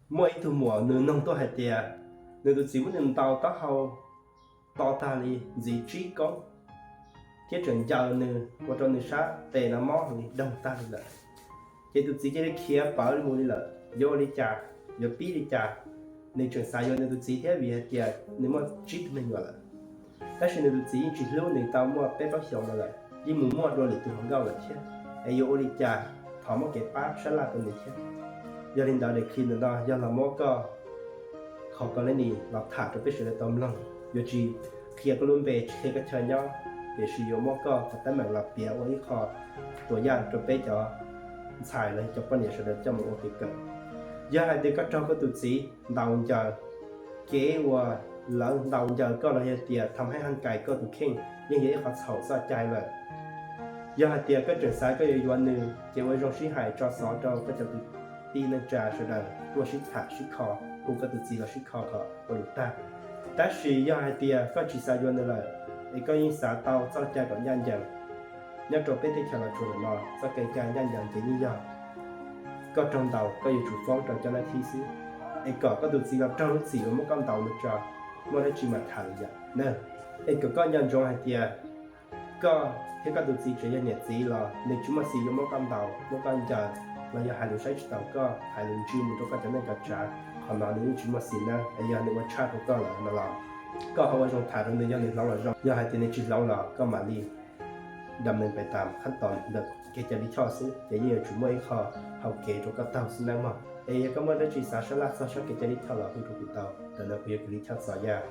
Muaj ib tug muam nws noog tuaj hais tias nws tus txiv muab nws ntaus taub hau to tag li ntxiv tsib koob, thiab tseem ncaws nws ua rau nws sab tes no mob li doog tag li lawm. Ces tus txiv cia li khiav pawv li mus li lawm, yuav ua li cas, yuav pib li cas? Nws tseem xav yuav nws tus txiv thiab vim hais tias nws muaj tsib tug me nyuam lawm. Tab sis nws tus txiv yeej tsis hlub nws tau muaj peb plaub xyoos no lawm, yeej mus muaj dua lwm tus hluas nkauj lawm thiab, es yuav ua li cas thov muab kev pab sab laj rau nws thiab. Yog li ntawd daim clip ntawm no yog los muab koj qhov koj le nis los tham rau peb sawv daws tau mloog. Yuav tsis qhia koj lub npe, tsis qhia koj chaw nyob, tiam sis yuav muab koj qhov teeb meem los piav ua ib qho tuam yaj rau peb cov ntxhais los cov poj niam sawv daws coj mus ua kev kawm. Yog hais tias koj raug koj tus txiv ntaus ncaws, kev uas lawv ntaus ncaws koj los yog tias tham haib haj kais koj tus kheej yeej yog ib qhov txhaum txoj cai lawm. Yog hais tias koj tseem xav koj yuav yuav nws, ces ua zoo sib hais tso xov rau koj cov kwv tij neej tsa sawv daws tuaj sib tham sib kho, hu koj tus txiv los sib kho kom ua lus tag. Tab sis yog hais tias koj tsis xav yuav nws lawm, es koj yeej xav tau txoj cai kom ncaj ncees nyob rau peb teb chaws Los Tsuas ntawm no, txoj kev cai ncaj ncees ces yeej yog koj raug ntaus koj yuav tsum foob rau cov nab thib xwb, es kom koj tus txiv los raug lub txim uas muab koj ntaus mus tso, muaj dab tsi mas tham lwm yam na. Es kom koj nco ntsoov hais tias koj thiab koj tus txiv tseem yog niam txiv los nws tsis muaj xiv yuav muab koj ntaus, muab koj ncaws, los yog hais lus saib tsis taus koj, hais lus ntsis mus rau koj cov neej cov tsav, qhov no nws yeej tsis muaj xiv na. Es yog nws ua tshaj rau koj lawm no los koj ho ua zoo tham rau nws, yog nws hloov los zoo, yog hais tias nws tsis hloov los koj mam li dam nees pais tas khab tos ntawm kev cai lij choj xwb, ces yeej yuav tsum muaj ib qho hau kev rau koj taug xwb nawb mog. Es yog koj muaj dab tsi xav sab laj txog sab kev cai lij choj los hu rau kuv tau, ntawm no kuv yog kuv li choj txos yaj.